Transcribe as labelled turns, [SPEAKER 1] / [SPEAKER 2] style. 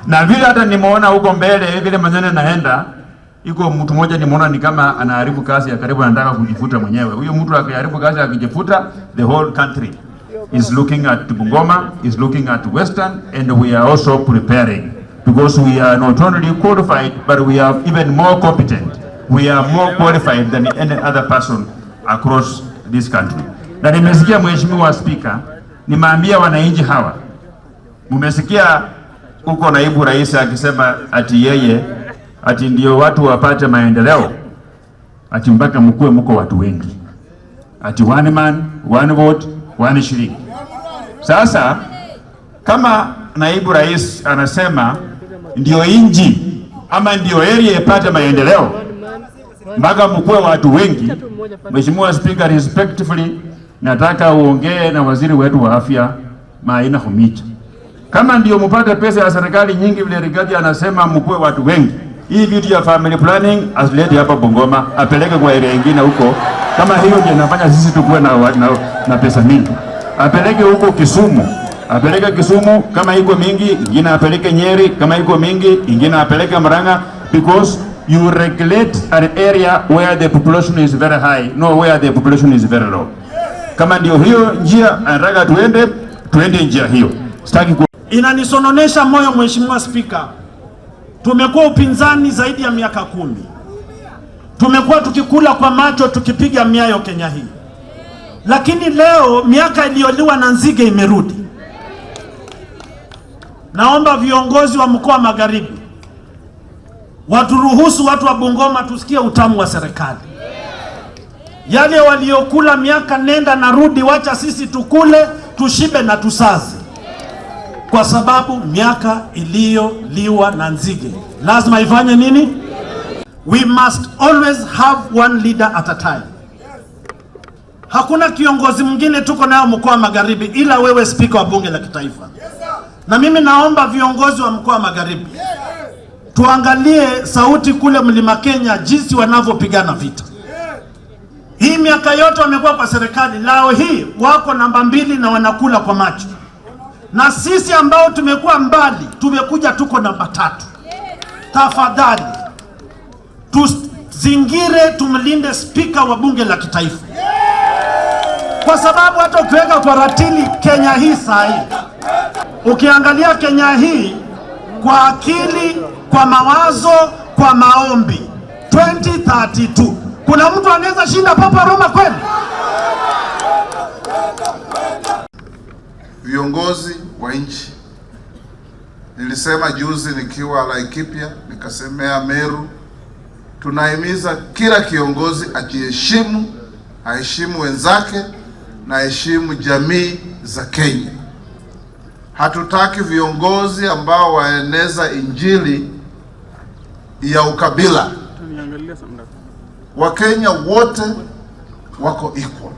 [SPEAKER 1] Na vile hata nimeona huko mbele vile maneno naenda, iko mtu mmoja nimeona ni kama anaharibu kazi ya karibu, anataka kujifuta mwenyewe. Huyo mtu akiharibu kazi akijifuta, the whole country is looking at Bungoma, is looking at Western, and we are also preparing because we are not only qualified but we are even more competent. We are more qualified than any other person across this country. Na nimesikia Mheshimiwa Spika, nimeambia wananchi hawa, mumesikia huko naibu rais akisema ati yeye ati ndio watu wapate maendeleo, ati mpaka mkuwe mko watu wengi, ati one man one vote one shilling. Sasa kama naibu rais anasema ndio inji ama ndio area ipate maendeleo mpaka mkuwe watu wengi, Mheshimiwa Spika, respectfully nataka uongee na waziri wetu wa afya Maina Khumicha, kama ndio mpate pesa ya serikali nyingi vile Rigathi anasema mkuwe watu wengi, hii vitu ya family planning asilete hapa Bungoma, apeleke kwa area nyingine huko. Kama hiyo ndio inafanya sisi tukuwe na pesa mingi, apeleke huko Kisumu, apeleke Kisumu kama iko mingi, ingine apeleke Nyeri kama iko mingi, ingine apeleke Murang'a, because you regulate an area where the population is very high, no where the population is very low. Kama ndio hiyo njia anataka tuende, tuende njia hiyo. Sitaki ku
[SPEAKER 2] Inanisononesha moyo Mheshimiwa Spika, tumekuwa upinzani zaidi ya miaka 10, tumekuwa tukikula kwa macho tukipiga miayo Kenya hii, lakini leo miaka iliyoliwa na nzige imerudi. Naomba viongozi wa mkoa wa Magharibi waturuhusu watu wa Bungoma tusikie utamu wa serikali. Yale waliokula miaka nenda na rudi, wacha sisi tukule tushibe na tusaze, kwa sababu miaka iliyoliwa na nzige lazima ifanye nini? We must always have one leader at a time. Hakuna kiongozi mwingine tuko nayo mkoa wa Magharibi ila wewe, Spika wa Bunge la Kitaifa. Na mimi naomba viongozi wa mkoa wa Magharibi tuangalie sauti kule Mlima Kenya, jinsi wanavyopigana vita. Hii miaka yote wamekuwa kwa serikali, lao hii wako namba 2 na wanakula kwa macho, na sisi ambao tumekuwa mbali tumekuja tuko namba 3. Tafadhali tuzingire, tumlinde Spika wa Bunge la Kitaifa, kwa sababu hata ukiweka kwa ratili Kenya hii saa hii, ukiangalia Kenya hii kwa akili, kwa mawazo, kwa maombi, 2032 kuna mtu anaweza shinda Papa Roma kweli?
[SPEAKER 3] Viongozi wa nchi, nilisema juzi nikiwa Laikipia, nikasemea Meru, tunahimiza kila kiongozi ajiheshimu, aheshimu wenzake na aheshimu jamii za Kenya. Hatutaki viongozi ambao waeneza injili ya ukabila. Wakenya wote wako equal.